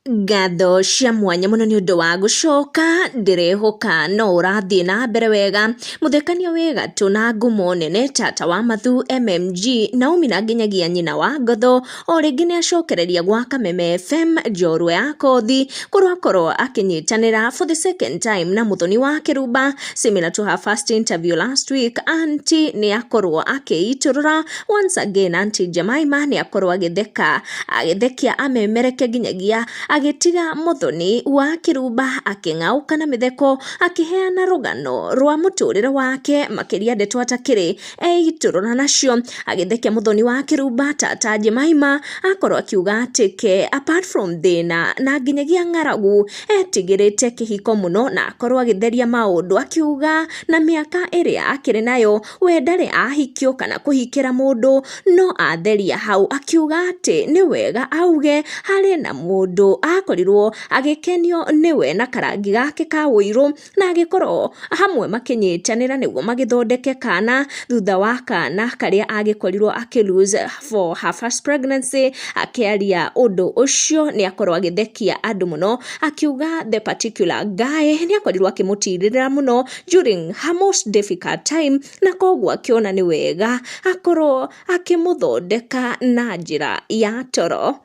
Ngatho cia mwanya mũno nĩ ũndũ wa gũcoka, ndĩrehoka no ũrathiĩ na mbere wega. Mũthekania wĩ gatũ na ngumo nene tata wa Mathu MMG Naomi na nginyagia nyina wa Ngotho o rĩngĩ nĩ acokereria gwa Kameme FM njorua ya Kothi kũrĩa akorwo akĩnyitanĩra for the second time na Muthoni wa Kĩrumba. Similar to her first interview last week, auntie nĩ akorwo akĩitũrũra once again. Auntie Jemima nĩ akorwo agĩtheka, agĩthekia amemereke nginyagia agĩtiga Muthoni wa Kĩrumba akĩng'aũka na mĩtheko, akĩheana rũgano rwa mũtũrĩre wake, makĩria ndeto atakĩrĩ eitũrũra nacio. Agĩthekia Muthoni wa Kĩrumba, tata Jemima akorwo akiuga atĩ ke apart from thĩna na nginyagia ng'aragu, etigĩrĩte kĩhiko mũno na akorwo agĩtheria maũndũ, akiuga na mĩaka ĩrĩa akĩrĩ nayo we ndarĩ ahikio kana kũhikĩra mũndũ, no atheria hau, akiuga atĩ nĩ wega auge harĩ na mũndũ akorirwo agĩkenio nĩwe na karangi gake ka ũirũ, na agĩkorwo hamwe makĩnyitanĩra nĩguo magĩthondeke kana thutha wa kana karĩa agĩkorirwo akĩ lose for her first pregnancy. Akĩaria ũndũ ũcio nĩ akorwo agĩthekia andũ mũno, akiuga the particular guy nĩ akorirwo akĩmũtirĩrĩra mũno during her most difficult time, na koguo akĩona nĩ wega akorwo akĩmũthondeka na njĩra ya toro.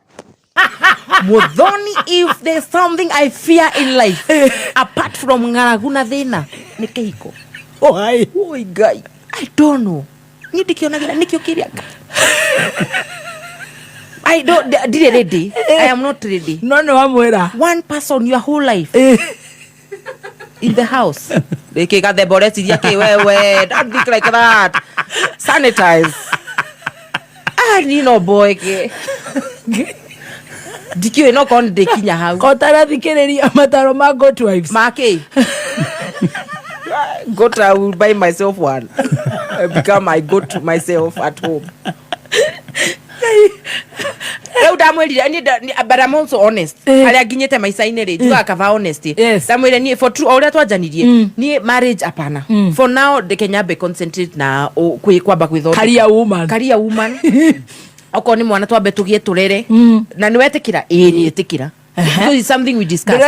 Muthoni, if there's something I fear in life apart from ng'aragu na thĩna, nĩ kĩhiko. Why? Oi Ngai, I don't know, niĩ ndikĩonagĩra nĩkĩo kĩrĩa I don't, ndirĩ ready. I am not ready. No nĩ wamwĩra. One person your whole life in the house, rĩkĩ gathemba ũreciria kĩ wewe? Don't think like that. Sanitize. Ah, niĩ no mboeke, ndikĩũĩ no korwo nĩ ndĩkinya hau. Ko tarathikĩrĩria mataro ma Good Wives. Maki goat, I will buy myself one. I become my goat myself at home. Rĩu ndamwĩrire niĩ but I'm also honest. Harĩa nginyĩte maica-inĩ rĩ, njugaga kaba honesty. Ndamwĩrire niĩ for true, o ũrĩa twanjanirie, niĩ marriage hapana. For now ndeke nyambe concentrate na kwamba gwĩthondeka. Career woman. Career woman. Okorwo nĩ mwana, twambe tũgĩe tũrere. Na nĩ wetĩkĩra? Ĩĩ, nĩ ĩtĩkĩra. Because it's something we discussed.